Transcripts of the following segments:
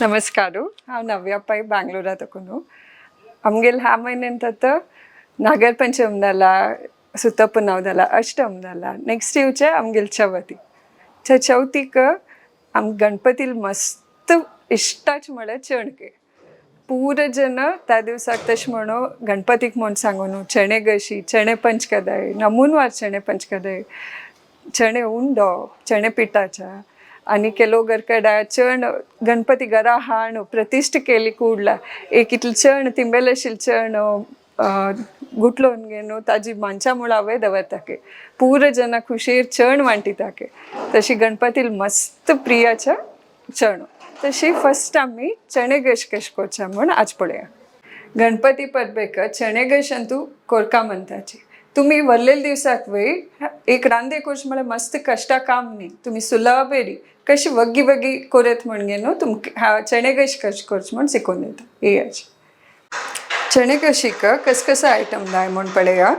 नमस्कार. हांव नव्या पै बांगलोरा तकून. आमगेले ह्या म्हयन्यान आतां नागरपंचम जाला, सुतपुनाव जाला, अष्टम जाला. नेक्स्ट येवचे आमगेले चवथी. त्या चवथीक आम गणपतील मस्त इश्टाच म्हळ्यार चणके. पूर जन त्या दिवसाक तशें म्हणून गणपतीक म्हूण सांगून चणे गशी, चणे पंचकदाय, नमूनवार चणे पंचकदाय, चणे उंडो, चणे पिठाच्या आणि ಕೆಲವು ಕಡೆ ಚಣ್ ಗಣಪತಿ ಗರ ಹಾಣು ಪ್ರತಿಷ್ಠೆ ಕೇಳಿ ಕೂಡ್ಲ एक इतले चण तिंबेलेशील चण गुटलोन ताजी मांचा मुळावे दवरताके. पूर जन खुशीर चण वांटिताके. तशी गणपतील मस्त प्रियाच्या चण. तशी फर्स्ट आमी चणे गश कश करचा म्हूण आज पळया. गणपती परबेक चणे गश अंतू कोरका म्हणताची. तुमी वरलेल्या दिवसाक वय एक रांदे कोर्स म्हळ्यार मस्त कश्टा काम न्ही. तुमी सुलभेरी कशी वग्गी वग्गी कोरेत म्हण न्हू तुमकां चणे गश कश करचे म्हूण शिकोवन दिता. येयाची चणे कशीक कस कस आयटम जाय म्हूण पळया.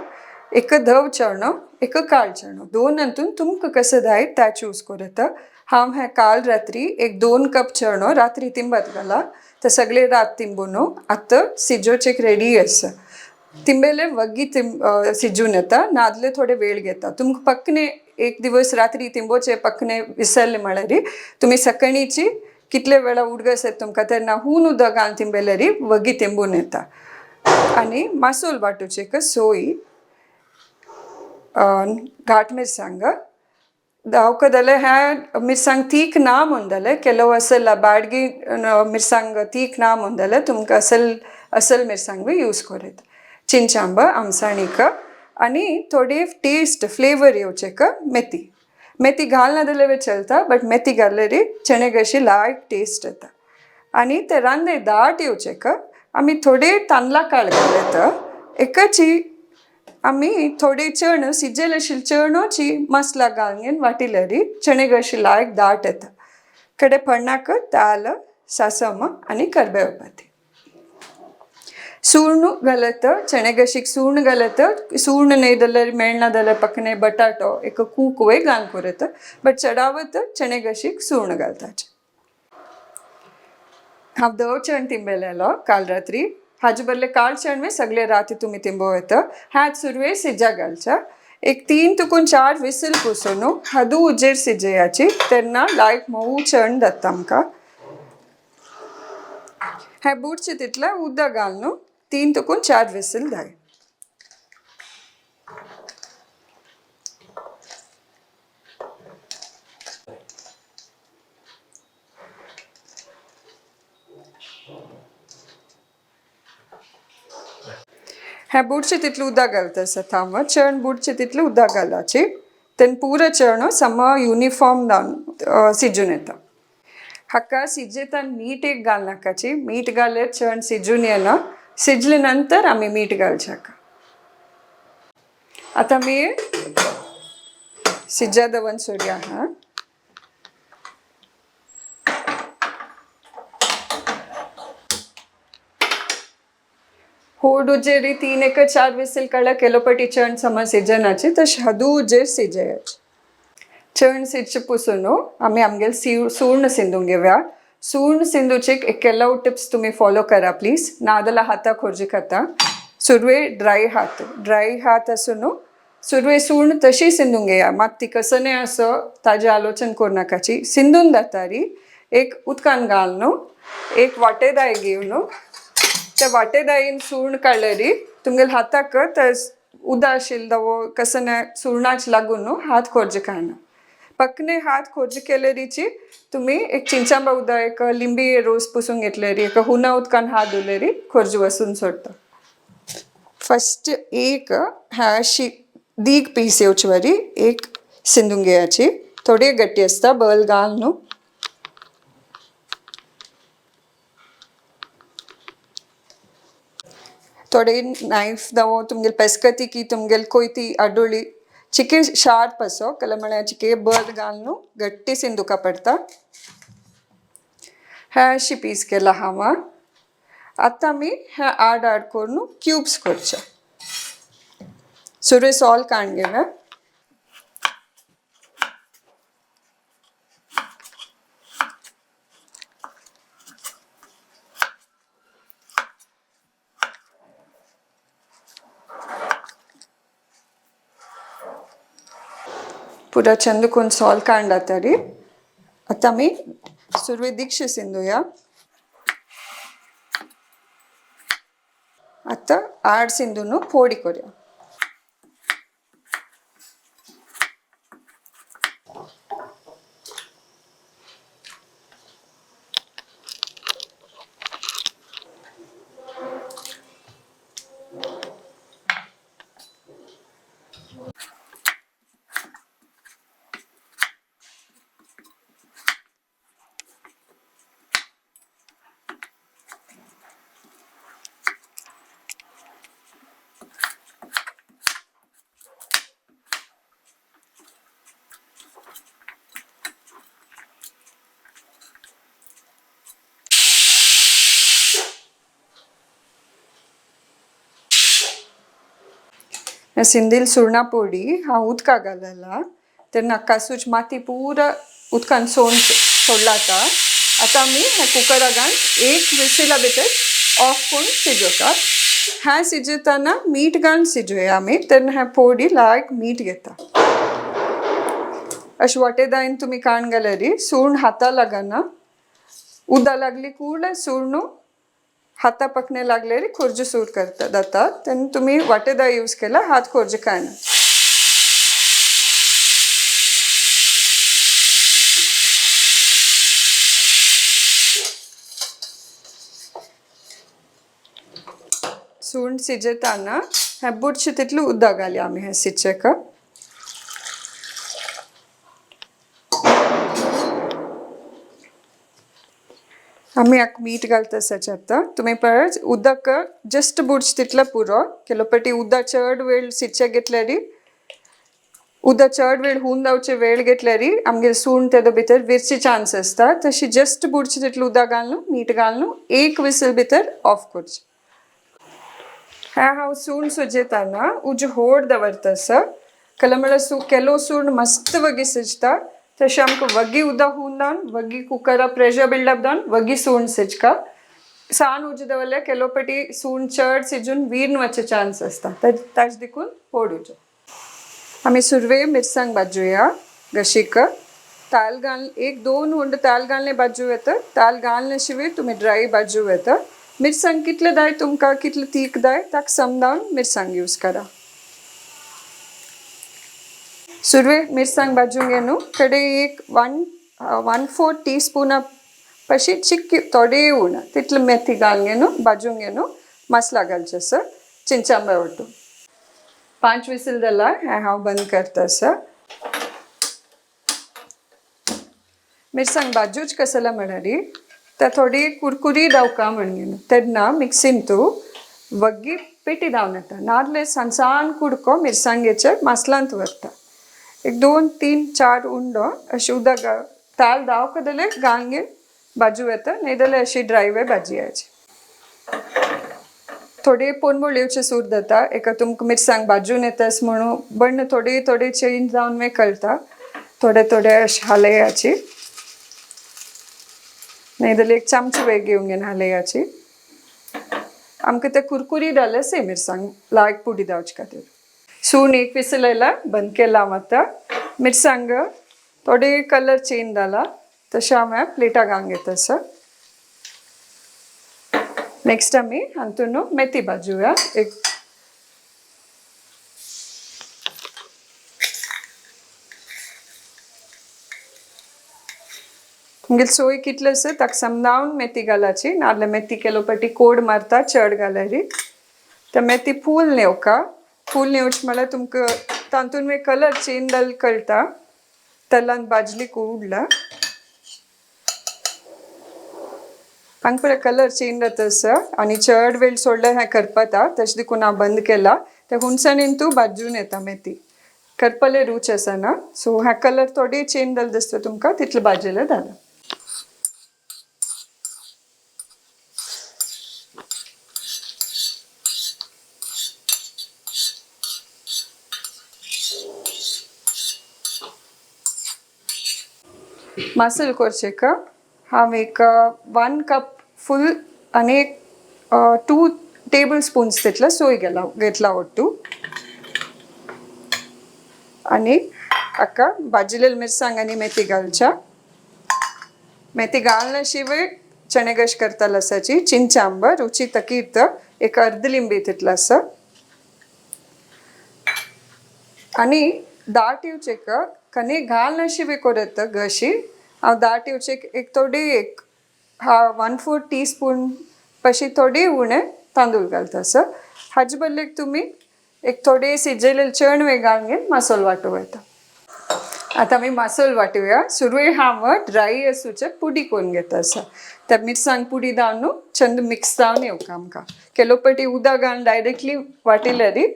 एक धव चणो, एक काळ चणो, दोन अंतून तुमकां कसं जाय त्या चूज करता. हांव हें काल रात्री एक 2 कप चणो रात्री तिंबत घाला. ते सगळे रात तिंबून आतां सिजोचेक रेडी आसा. तिंबेले वग्गी सिजून येता, नादले थोडे वेळ घेता. तुमकां पक्कने एक दिवस रात्री तिंबोचे पक्कने विसरले म्हळ्यार तुमी सकाळीची कितले वेळा उडगस येता तुमकां तेन्ना हून उदक घालून तिंबेलेरी वग्गी तिंबून येता. आनी मासोल वांटूचेक सोय, घाट मिरसांग दावका जाल्यार ह्या मिरसांग तीख ना म्हूण जाल्यार ಕೆಲವು असल बाडगी मिरसांग तीख ना म्हूण जाल्यार तुमकां असल असल मिरसांग बी यूज करूं येता. चिंचांबा आमसाणीक आनी थोडी टेस्ट फ्लेवर येवचेक मेथी. मेथी घालना जाल्यार चलता, बट मेथी घातल्यार चणे कशी लायक टेस्ट येता. आनी ते रांदे दाट येवचेक आमी थोडे तांदळा काळ घालता. एकाची आमी थोडे चण सिजेल आशिल्ले चणोची मसला घालून वाटिल्यार चणे कशी लायक दाट येता. कडे फण्णाक ताल, सासम आनी करबेव पाती. सूर्ण घालत चणे गशीक सूर्ण घालत. सूर्ण न्हय जाल्यार मेळना जाल्यार पकणे बटाटो एक कूक वय घालून करत, बट चडावत चणे गशीक सूर्ण घालताचे. हांव धव चण तिंबेलेलो काल रात्री. हाजे बदले काळ चण सगळे राती तुमी तिंबो येता. ह्यात सुरवे सिजा घालच्या. एक 3 तुकून 4 विसल पुसून हदू उजेर सिजयाची तेन्ना लायक मोव चण जाता आमकां. हें बुडचे तितलें उदक घालून 3 तुकून 4 विसल जाय. हें बुडचे तितलें उदक घालता आसता हांव. चण बुडचे तितलें उदक घालाची तेन्ना पुरो चणो सम युनिफॉर्म जावन सिजून येता. हाका सिजयतना मीठ एक घालनाकाची. मीठ घाल्यार चण सिजून येना. सिजले नंतर आमी मीठ घालचें हाका. आतां आमी सिज्जा दवरून सोडया. हा, होड उजेरी 3 एक 4 विसल काडल्या केलोपटी चण समा सिजनाची तशें हदू उजेर सिजयाची. चण सिजचे पुसून आमी आमगेले सूर्ण सिंदूंक घेवया. सूर्ण सिंदूचे एक केलाव टिप्स तुमी फॉलो करा प्लीज. नाजाल्यार हाताक खोर्जी खाता. सुरवे ड्राय हात, ड्राय हात आसून सुरवे सूर्ण तशी सिंदूंक घेया. मात ती कसं न्हय असो ताजें आलोचन करनाकाची. सिंदून जातारी एक उदकान घाल न्हू, एक वाटेदाय घेवन त्या वाटेदायीन सूर्ण काडल्यारी तुमगेले हाताक उदक आशिल्लो दवो कसं न्हय सुर्णाच लागून न्हू हात खोर्ज काडना. पक्कने हात खोर्ज केल्यारीची तुमी एक चिंचांबा उदक एक लिंबी रोस पुसून घेतल्यारी एक हुना उदकान हात धुल्यारी खोर्ज वसून सोडटा. फर्स्ट एक ह्या अशी दीग पीस येवचे वरी एक सिंदून घेयाची. थोडी गट्टी आसता बल घाल न्हू. थोडे नायफ दवो तुमगेले पेस्कती की तुमगेले कोयती आडोळी चिके शार्प असो कला म्हळ्यार चिके बल घाल न्हू गट्टी सिंदुका पडटा. ह्या अशी पीस केला हांव. आतां आमी ह्या आड आड करून क्यूब्स करचे. सुरवे सॉल काडून घेवया. पुरा चंद कोण सोल कांड तरी आतां आमी सुरवे दीक्ष सिंदूया. आतां आड सिंदून फोडी करूया. सिंदील सुरणां पोडी हांव उदका घालला तेन्ना कासूच माती पुरा उदकान सोड सोडला आतां. आतां आमी ह्या कुकरा घालून एक विसिला भितर ऑफ करून शिजोवता. ह्या शिजयतना मीठ घालून शिजोवया आमी, तेन्ना ह्या पोडी लायक मीठ घेता. अशें वाटेदायन तुमी काण घाल्यार सूर्ण हाता लागना, उदक लागली कूड सूर्ण हाता पकने लागल्यार खोर्ज सूर करता जाता. तेन्ना तुमी वाटेदा यूज केला हात खोर्ज कांय ना. सूर्ण शिजयतना हें बुरशें तितलें उदक घालया आमी हें शिजचेक. आमी हाका मीठ घालता आसाचे आतां. तुमी पळय उदक जस्ट बुरशें तितलें पुरो. केलो पटी उदक चड वेळ शिजचें घेतल्यार, उदक चड वेळ हून जावचे वेळ घेतल्यार आमगेर सूण तेजो भितर विरचे चान्स आसता. तशी जस्ट बुरशें तितलें उदक घालून मीठ घालून एक विसल भितर ऑफ करचें. हें हांव सूण सुजयतना उजो होड दवरता आसा. कला म्हळ्यार केलो सूण मस्त वगी सजता. तशें आमकां वगी उदक हून जावन वगी कुकरा प्रेशर बिल्डअप जावन वगी सूण सिजका. सान उजो दवरल्यार केलो पटी सूण चड सिजून वीर्न वचचे चान्स आसता. ताजे देखून होड उजो. आमी सुरवे मिरसांग भाजूया गशीक. ताल घाल एक दोन हुंड ताल घालणे भाजू येता. ताल घालणे शिवाय तुमी ड्राय भाजू येता. मिरसांग कितले जाय तुमकां, कितले तीख जाय ताका समजावन मिरसांग यूज करा. सुरवे मिरसांग भाजूंक न्हू कडे एक 1/4 टी स्पून पशी चिक्की थोडे उण तितले मेथी घालून न्हू भाजूंक न्हू मसाला घालचो आसा चिंचांबे वटून. 5 विसल जाला हें हांव बंद करता आसा. मिरसांग भाजूच कसला म्हळ्यार ते थोडी कुरकुरी धांवका म्हणून तेन्ना मिक्सीन तूं वग्गी पेटी धांवन येता. नाजाल्यार सान सान कुडको मिरसांगेचे मासलांत व्हरता. एक 2 3 4 उंडो अशें उदक ताल धांवक जाल्यार घालून भाजू येता, न्ही जाल्यार अशी ड्रायवे भाजी याची. थोडे पोनमोळ येवचे सूर जाता. एका तुमकां मिरसांग भाजून येतास म्हणून बण्ण थोडे थोडे चेंज जावन मागीर कळटा. थोडे थोडे अशें हालयाची, न्ही जाल्यार एक चमचो वेग घेवन घेवन हालयाची. आमकां ते कुरकुरी जाले से मिरसांग लायक पुडी जावचे खातीर. सूण एक विसल आयला बंद केला हांव आतां. मिरसांग थोडे कलर चेंज जाला तशें हांव प्लेटा घालून घेता आसा. नेक्स्ट आमी हातून मेथी भाजूया. एक तुमगेली सोय कितले आसा ताका समजावन मेथी घालाची, नाजाल्यार मेथी केलो पटी कोड मारता चड घाल्यार. ते मेथी फूल नेवका. फूल नेवचे म्हळ्यार तुमकां तातूंत मागीर कलर चेंज जाल्लो कळटा. तेलान भाजली उडला हांगा पळय कलर चेंज जाता आसा आनी चड वेळ सोडल्यार हें करपता. तशें देखून हांव बंद केला. ते हुनसाणीन तूं भाजून येता मेथी, करपले रूच आसना. सो ह्या कलर थोडे चेंज जाल्लो दिसता तुमकां तितलें भाजलें जालें. मासल करचेक हांव एक 1 कप फूल आनी एक 2 टेबल स्पून्स तितले सोय घेतला वट्टू. आनी हाका भाजिल्ले मिरसांग आनी मेथी घालच्या. मेथी घालना शिवाय चणे गश करता लसाची चिंच आंबा रुची तकीत एक अर्द लिंबी तितलो आसा. आनी दाट येवचे कने घालना शिवाय करत घशी हांव दाट येवचे एक थोडी एक 1/4 टी स्पून पशी थोडी उणें तांदूळ घालता आसा. हाजे बदलेक तुमी एक थोडे शिजयलेले चणवे घालून घेवन मासोल वांटू येता. आतां आमी मासोल वांटुया. सुरवेक हांव ड्राय आसूचे पुडी करून घेता आसा. त्या मिरसांग पुडी धावन चंद मिक्स जावन येवका आमकां. केलो पटी उदक घालून डायरेक्टली वाटिल्यारी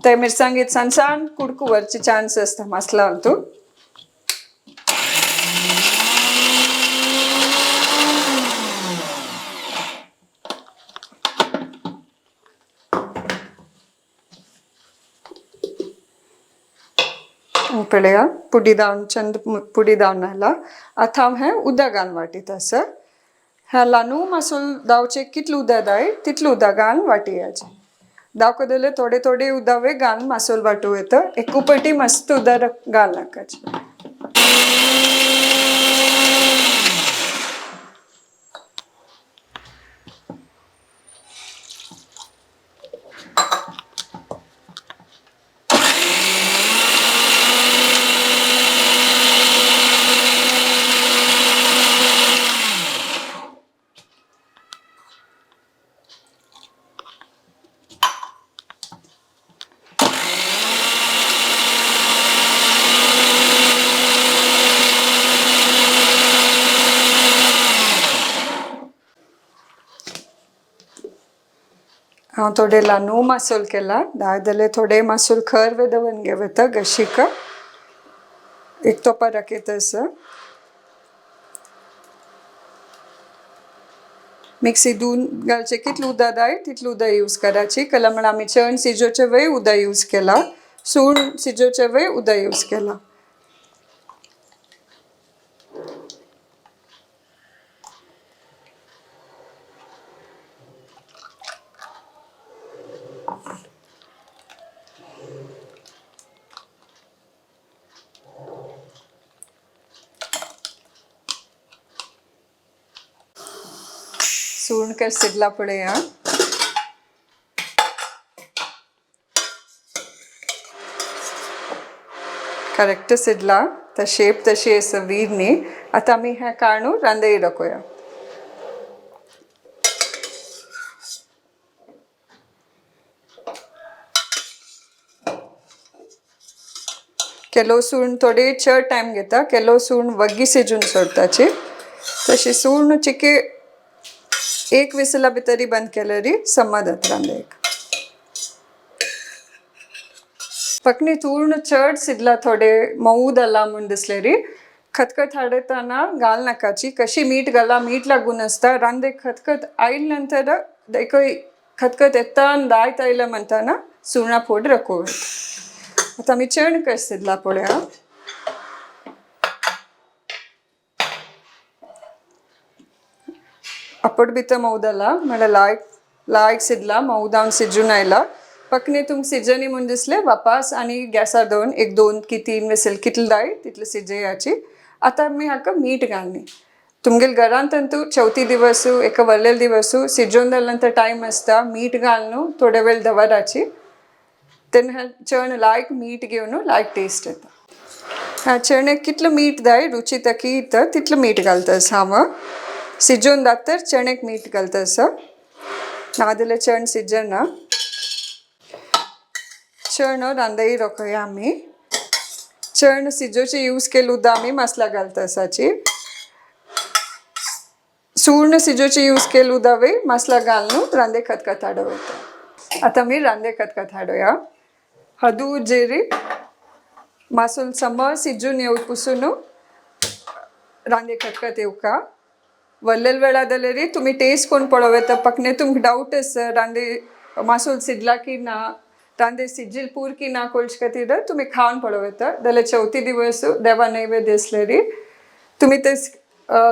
ते मिरसांगेत सान सान कुडकू व्हरचे चान्स आसता मसला तूं. पळया पुडी धावन चंद पुडी धावन आयला. आतां हांव हें उदक घालून वाटीत आसा. ह्या ल्हानू मासोल धांवचे कितलें उदक जाय तितलें उदक घालून वाटयाचें. दावका जाल्यार थोडे थोडे उदक घालून मासोल वांटू येता. एकू पटी मस्त उदक घाल नाकाचें. हांव थोडे ल्हानू मासोल केला. जाल्यार थोडे मासोल खर दवरून घेवता गशीक एक तोपा राखयता आसा. मिक्सी धुवन घालचें कितलें उदक जाय तितलें उदक यूज कराची. कला म्हळ्यार आमी चण शिजोवचे वेळ उदक यूज केला, सूण शिजोवचे वेळ उदक यूज केला. सूण कर सिडला पळया. करेक्ट सिडला तर शेप तशी आसा वीर न्ही. आतां आमी हें काडून रांदय दाखोवया. केलो सूण थोडे चड टायम घेता. केलो सूण वग्गी शिजून सोडताची. तशी सूण चिके एक विसला भितरी बंद केल्यारी समज जाता रांदेक. पकणी चूर्ण चड शिजला थोडे मऊ जाला म्हूण दिसलेरी खतखत हाडटना घाल नाकाची. कशी मीठ घाला मीठ लागून आसता. रांदेक खतखत आयले नंतर एकय खतखत येता आनी दायत आयलें म्हणटना सुरणां फोड रकोवप. आतां आमी चण कशें शिजला पळया. ಅಪ್ಪಡ್ ಬಿತ್ತ ಮೌದಲ್ಲ म्हळ्यार लायक लायक शिजला मऊ जावन शिजून आयला. पकणे तुमकां शिजनी म्हूण दिसलें वापास आनी गॅसार दवरून एक 2 की 3 विसल कितले जाय तितले शिजयाची. आतां आमी हाका मीठ घालनी. तुमगेले घरांत तूं चवथी दिवसू एका व्हडले दिवसू शिजोवन जाल्या नंतर टायम आसता मीठ घालून थोडे वेळ दवराची. तेन्ना चण लायक मीठ घेवन लायक टेस्ट येता. ह्या चण्याक कितलें मीठ जाय रुची तकीत तितलें मीठ घालता आसा हांव. शिजोवन जाता चण्याक मीठ घालता आसा. नाजाल्यार चण शिजना. चण रांदय रोखया आमी. चण शिजोवचे यूज केले उदक आमी मसला घालता आसाची. सूर्ण शिजोवचे यूज केले उदक मसला घालून रांदे खतखत हाडो. आतां आमी रांदे खतखत हाडोया. हदू जेरी मासोल समज शिजून येवप पुसून रांदे खतखत येवका. वल्लेल वेळा जाल्यार तुमी टेस्ट कोण पळोवं येता. पकणे तुमकां डावट आसा रांदे मासोल शिजला की ना, रांदे शिजील पूर की ना कळचे खातीर तुमी खावन पळोवं येता. जाल्यार चवथी दिवस देवा नैवेद्य आसल्यारी तुमी ते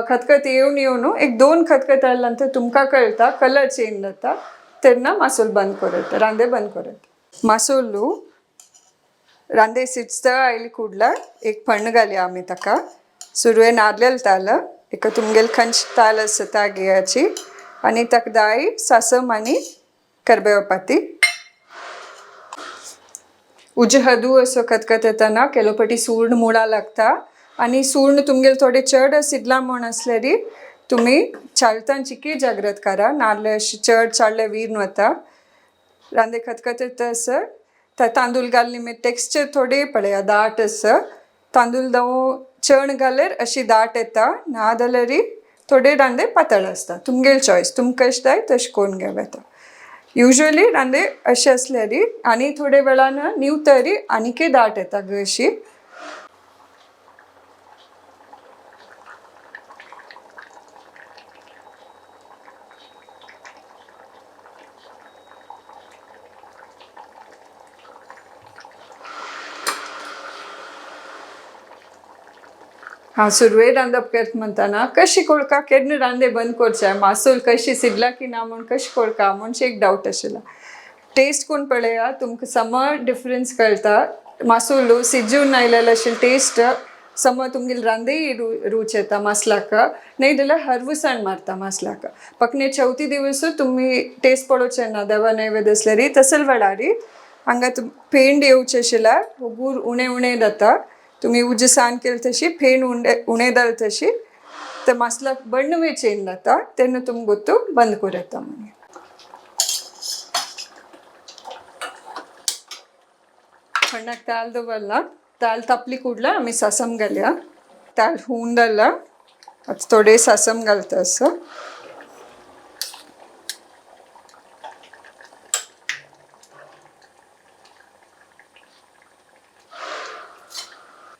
खतखत येवन येवन एक 2 खतखत आयल्या नंतर तुमकां कळटा कलर चेंज जाता तेन्ना मासोल बंद करत रांदे बंद करत. मासोलू रांदे सिजता आयली कुडला एक फण्ण घालया आमी ताका. सुरवे नारलेल ताल, एका तुमगेल खंच ताल आसा ता घेयाची आनी ताका दाय सासम आनी करबेव पाती. उजो हदू असो खतखत येताना केलोपटी सूर्ण मुळा लागता आनी सूर्ण तुमगेल थोडे चड सिदला म्हूण आसल्यारी तुमी चालतान चिकी जाग्रत करा, नारले अशे चड चाळ्ळे वीर वता. रांदे खतखत येता आसर तांदूळ घालून मागीर टेक्स्चर थोडे पळया दाट आसा. तांदूळ दव चण घाल्यार अशी दाट येता, ना जाल्यार थोडे रांदे पातळ आसता. तुमगेल चॉयस, तुमकां कशें जाय तशें करून घेवं येता. युज्वली रांदे अशें आसल्यारी आनी थोडे वेळान न्हिवतरी आनीकय दाट येता गो अशी. हांव सुरवे रांदप करता म्हणटना कशी कोळका केन्ना रांदे बंद करचें, मासोल कशी सिदला की ना म्हूण कशी कोळका म्हणचे एक डावट आशिल्लो. टेस्ट कोण पळया तुमकां सम डिफरन्स कळटा. मासोल सिजून आयलेलो आशिल्लो टेस्ट सम तुमगेले रांदेय रूच येता मासलाक, न्हय जाल्यार हरवसाण मारता मासलाक. पकणे चवथी दिवस तुमी टेस्ट पळोवचें ना देवा नैवेद्य आसल्यारी तसल वेळारी हांगा पेंड येवचे आशिल्ल्यार होगूर उणें उणें जाता. तुमी उजो सान केले तशी फेण उणें जाल तशी ते मासलाक बण्णवे चेंज जाता तेन्ना तुमकां गोत्तू बंद करूं येता मागीर. फण्णाक ताल दवरला, ताल तापली कुडला आमी सासम घालया. ताल हून जाला आतां थोडे सासम घालता असो.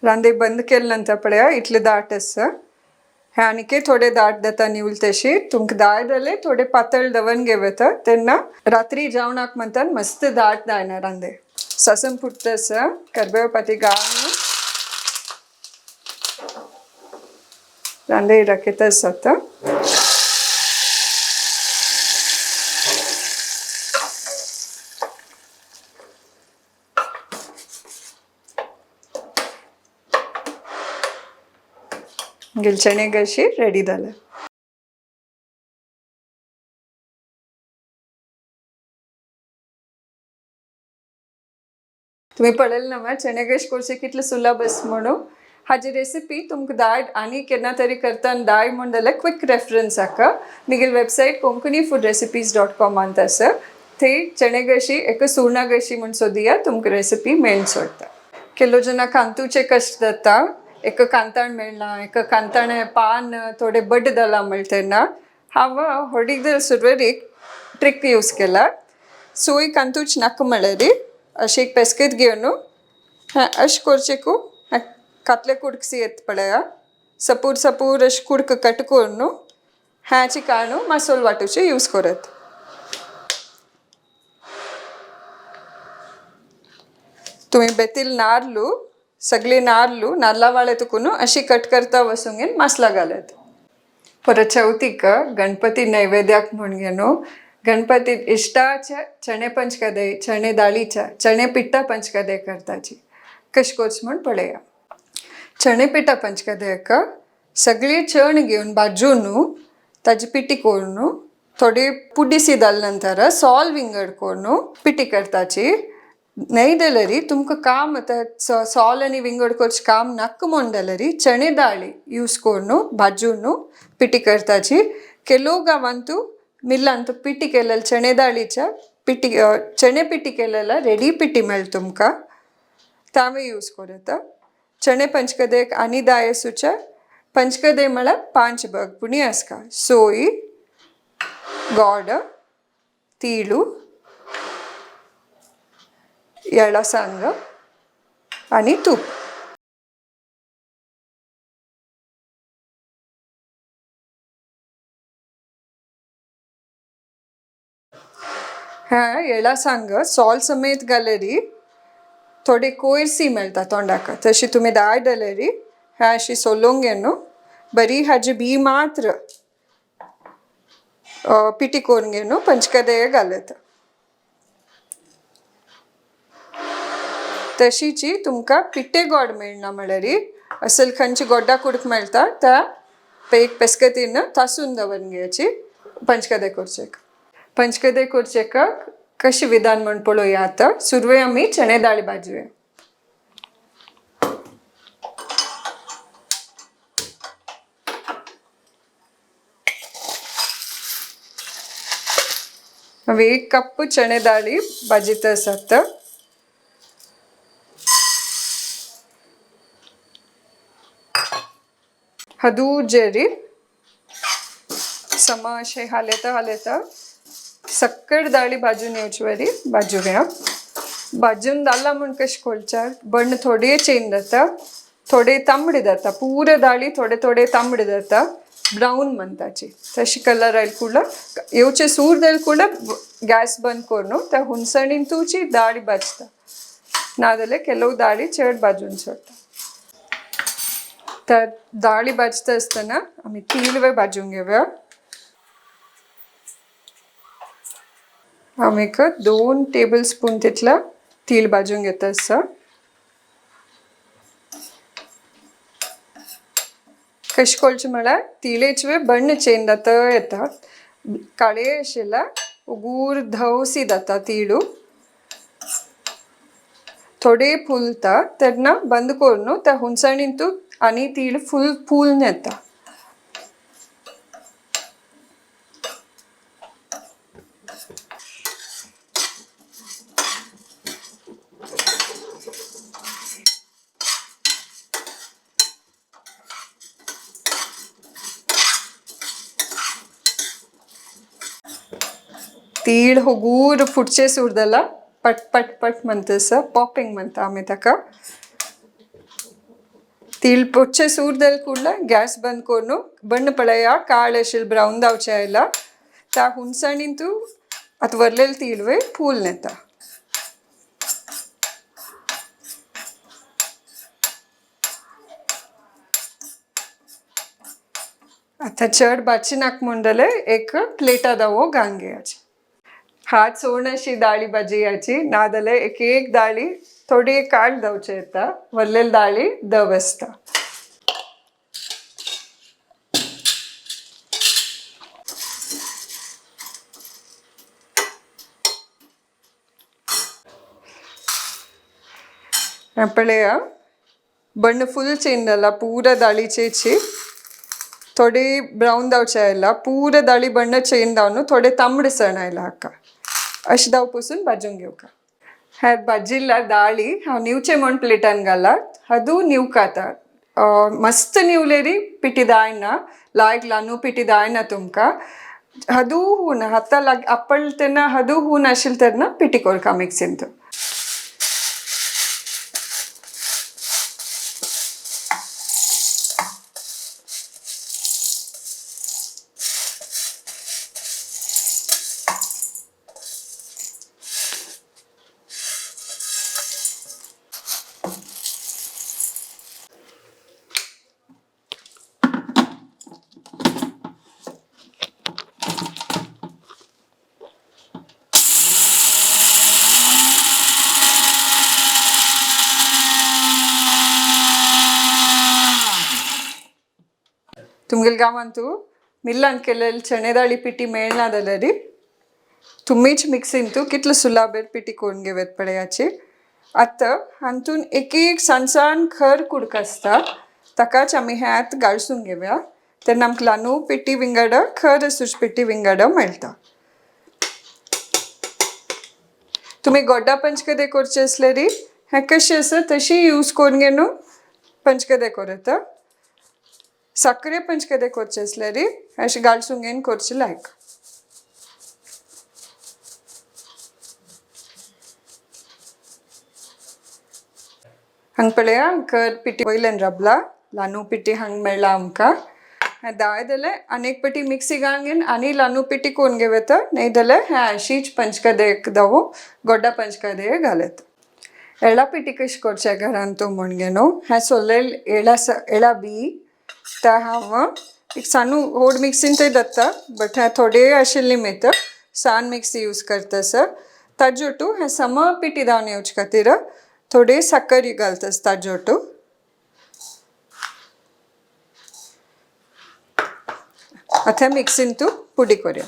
रांदे बंद केले नंतर पळया इतले दाट आसा. हे आनीकय थोडे दाट जाता न्हिवल तशी तुमकां दाय जाल्यार थोडे पातळ दवरून घेवं येता तेन्ना रात्री जेवणाक म्हणटात मस्त दाट जायना रांदे. सासम फुटता आसा, करबेव पाती घालून रांदे राखयता आसा आतां. मागीर चणे कशी रेडी जाले. तुमी पळयलें ना मा चणे कशी करचे कितले सुलभ आसा म्हणून. हाजी रेसिपी तुमकां दाय आनी केन्ना तरी करतना दाय म्हूण जाल्यार क्विक रेफरन्स हाका म्हगेली वेबसायट konkanifoodrecipes.com आसा. थंय चणे कशी एका सुर्णा कशी म्हूण सोदया तुमकां रेसिपी मेळून सोडटा. केलो जेन्ना कांतूचे कश्ट जाता, एक कांताण मेळना, एक कांताणे पान थोडे बड्ड जाला म्हणटा तेन्ना हांव होडीक सुरवेर एक ट्रीक यूज केला. सोय कांतूच नाका म्हळ्यार अशें एक पेस्केत घेवन अशें करचेकू कातले कुडकसी येता पळया सपूर सपूर अशें कुडक कट करून ह्याची काडून मासोल वाटूचे यूज करत. तुमी बेतील नारलू सगळे नारलू नारला वाळे तुकून अशी कट करता वसून घेवन मासला घालत. परत चवथीक गणपती नैवेद्याक म्हूण घेवन गणपती इश्टाच्या चणे पंचकदे, चणे दाळीच्या चणे पिट्टा पंचकदे करताची कशें करचें म्हूण पळया. चणे पिठा पंचकदयाक सगळे चण घेवन भाजून ताजी पिठी करून थोडी पुडीसी जाले नंतर सोल विंगड करून पिठी करताची. न्हय जाल्यार तुमकां काम आतां सोल आनी विंगड करचें काम नाका म्हूण जाल्यार चणे दाळी यूज करून भाजून पिठी करताची. केलो गांवांतू मिलांत पिठी केलेले चणे दाळीच्या पिठी चणे पिठी केलेला रेडी पिठी मेळटा तुमकां, तांवे यूज करूं येता. चणे पंचकदेक आनी दाय आसूचे पंचकदे म्हळ्यार 5 भाग पुणी आसता. सोय, गोड, तिळू, येळासांग आनी तूप. ह्या येळासांग सोल समेत घाल्यार थोडी कोयरसी मेळटा तोंडाक, तशी तुमी दाय जाल्यार ह्या अशी सोलोवन घेवन बरी हाजी बी मात्र पिठी करून घेवन पंचकदे घालता. तशीची तुमकां पिट्टे गोड मेळना म्हळ्यार असल खंयची गोड्डा कुडक मेळटा त्या एक पेस्कतीन तासून दवरून घेवची पंचकदे करचेक. पंचकदे करचेक कशी विधान म्हण पळोवया. आतां सुरवे आमी चणे दाळी भाजूया. हांवें 1 कप चणे दाळी भाजीत आसात. हदू जेरी सम अशें हालयता हालयता सक्कड दाळी भाजून येवचे वरी भाजूया. भाजून जाला म्हूण कशें कळच्याक बण्ण थोडे चेंज जाता, थोडे तांबडे जाता, पुरे दाळी थोडे थोडे तांबडे जाता, ब्रावन म्हणटाची तशी कलर आयल कुडला येवचे सूर जायल कुडला गॅस बंद करून त्या हुनसणीन तुची दाळी भाजता, नाजाल्यार ಕೆಲವು दाळी चड भाजून सोडटा. तर दाळी भाजता आसतना आमी तिलवे भाजून घेवया. हांव एक 2 टेबल स्पून तितला तील भाजून घेता आसा. कशें कळचें म्हळ्यार तिलेचे बण्ण चेंज जाता येता, काळे आशिल्ल्या उगूर धवसी जाता तिळू, थोडे फुलता तेन्ना बंद करून त्या हुनसाणीन तूं आनी तीळ फुल फूल येता. तीळ होगूर फुटचे सुरदला पट पट पट म्हणतस पॉपिंग म्हणता आमी ताका. तीळ फुटचे सुरदल कुडला गॅस बंद करून बण्ण पळया काळ अशें ब्रावन जावचे आयला त्या हुनसाणीन तूं आतां वरलेले तीळ फूल येता. आतां चड भाजचे नाका म्हूण जाल्यार एक प्लेटा दावो घालून घेयाचे. हात सोड अशी दाळी भाजी याची, नाजाल्यार एक एक दाळी थोडी काळ जावचे येता, वरलेली दाळी दव आसता. पळया बण्ण फूल चेंज जाला, पुरा दाळी चेची थोडी ब्रावन जावचे आयला, पुरा दाळी बण्ण चेंज जावन थोडे तांबडे सण आयला हाका. अशें दाव पसून भाजून घेवका. ह्या भाजिल्ल्या दाळी हांव निवचे म्हण प्लेटान घालात, हदू निवकाता. मस्त निवलेरी पिठी दायना, लायक लानू पिठी दायना तुमकां. हदू हून हाता लाग आपल तेन्ना हदू हून आशिल्लें तेन्ना पिठी करका मिक्सीन. तुमगेले गांवांतू मिल्लान केलेले चणे दाळी पिठी मेळना जाल्यार तुमीच मिक्सीन तूं कितलो सुलाबेर पिठी करून घेवत पळयाची. आतां हातून एक एक सान सान खर कुडक आसता ताकाच आमी हें आतां गाळसून घेवया, तेन्ना आमकां लानू पिठी विंगड खर आसूच पिठी विंगड मेळटा. तुमी गोड्डा पंचकदे करचे आसल्यार हें कशें आसा तशी यूज करून घेवन पंचकदे करता. साखरे पंचकदे करचे आसल्यार अशें गाळसून घेवन करचे लायक. हांगा पळया कर पिठी वयल्यान राबला, लानू पिठी हांगा मेळ्ळा आमकां. हें दाय जाल्यार आनी एक पटी मिक्सी घालून घेवन आनी लानू पिठी करून घेवं येता, न्हय जाल्यार हें अशीच पंचकदेक दावो गोड्डा पंचकदे घालत. एळा पिठी कशी करचें घरान तूं म्हण गे न्हू, हें सोल्लेल एळा एळा बी त्या हांव एक सानू व्हड मिक्सीन थंय जाता, बट हें थोडे आशिल्ली मेथड सान मिक्सी यूज करता सर. ताजे ओटू हें सम पिठी धांवन येवचे खातीर थोडे साकर घालता ताजोटो. आतां मिक्सीन तूं पुडी करूया.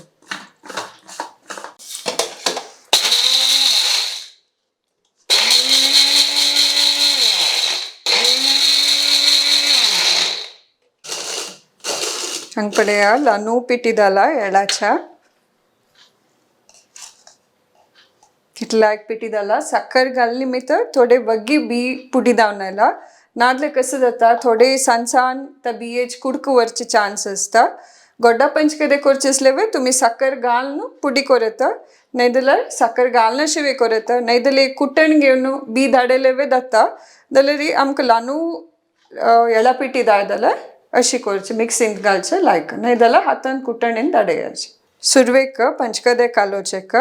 हांगा पळया लानू पिठी घाला येळाच्या. कितला एक पिठी घाला साकर घालली मितर थोडे वग्गी बी पुडी धावन आयला. नाजाल्यार कसं जाता थोडे सान सान त्या बियेच कुडको वरचे चान्स आसता. गोडा पंचकदे करचे आसले तुमी साकर घालून पुडी करता, नाही जाल्यार साकर घालनाशिवे करता, नाही जाल्यार कुटण घेवन बी धाडयले जाता. जाल्यार आमकां लानू येळा पिठी जाय जाल्यार अशी करची मिक्सींत घालचें लायक, नाही जाल्यार हातान कुटणीन धाडयाचे. सुरवेक पंचकदे कालोवचेक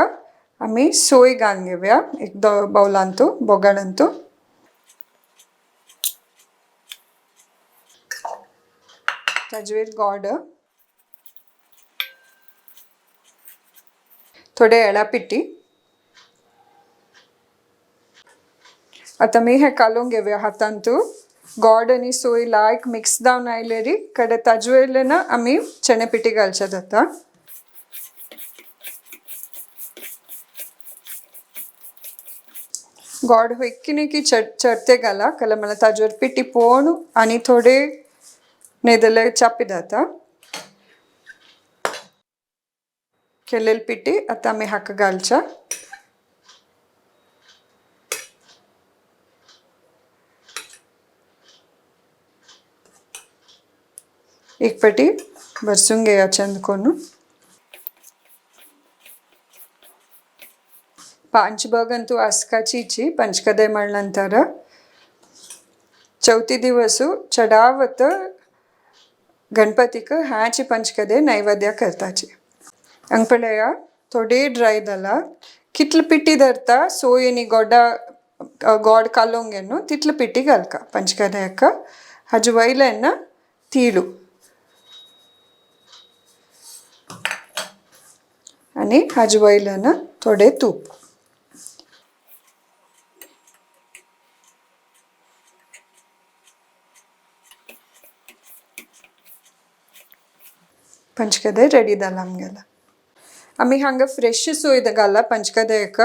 आमी सोय घालून घेवया एक बावलांतू बोगाळांतू. ताजेर गोड, थोडे येळा पिठी. आतां आमी हें कालोवंक घेवया हातांतू. गोड आनी सोय लायक मिक्स जावन आयलेरी कडे ताजे वयल्यान ना आमी चणे पिठी घालचे जाता. गोड हुयक्की की चडते घाला कला म्हणल्यार ताजेर पिठी पोवन आनी थोडे न्ही चापी जाता. केलेली पिठी आतां आमी हाका घालच्या. एक पटी भरसून घेया चंद कोरून. पांच बगंतू आसकाचीची पंचकदे म्हणल्यानंतर चवथी दिवसू चडावत गणपतीक ह्याची पंचकदे नैवेद्य करताची. हांगा पळया थोडे ड्राय जाला. कितले पिठी धरता सोय आनी गोडा गोड कालोवंक न्हू तितले पिठी घालका पंचकद्याक. हाजे वयल्यान तिळू आनी हाजे वयल्यान थोडे तूप. पंचकदे रेडी जाला आमगेला. आमी हांगा फ्रेश सोय घाला पंचकद्याक.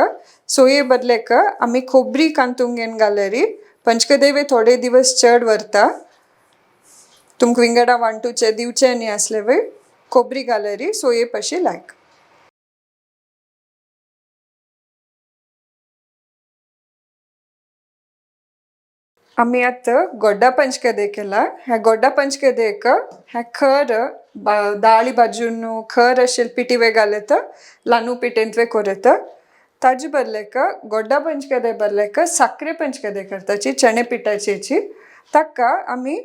सोये बदलेक आमी खोबरी कांतूंक घेवन घाल्यारी पंचकदेवे थोडे दिवस चड व्हरता. तुमकां विंगडा वांटूचे दिवचे न्ही आसले वय खोबरी घाल्यारी सोये पशी लायक. आमी आतां गोड्डा पंचकदे केला. ह्या गोड्डा पंचकदेक ह्या खर दाळी भाजून खर अशें पिठी घालता लानू पिठेंत करता. ताजे बदलेक गोड्डा पंचकदे बदलेक साकरे पंचकदे करताची चणे पिठाची. ताका आमी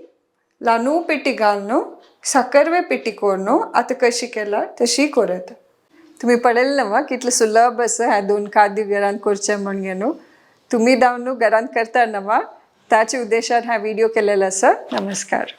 लानू पिठी घालून साकरवे पिठी करून आतां कशी केला तशी करता. तुमी पळयलें न्हू कितलें सुलभ आसा ह्या दोन खाद्य घरांत करचें म्हण न्हू. तुमी धांवन घरांत करता न्हू ताच्या उद्देशान हा व्हिडिओ केलेलो आसा. नमस्कार.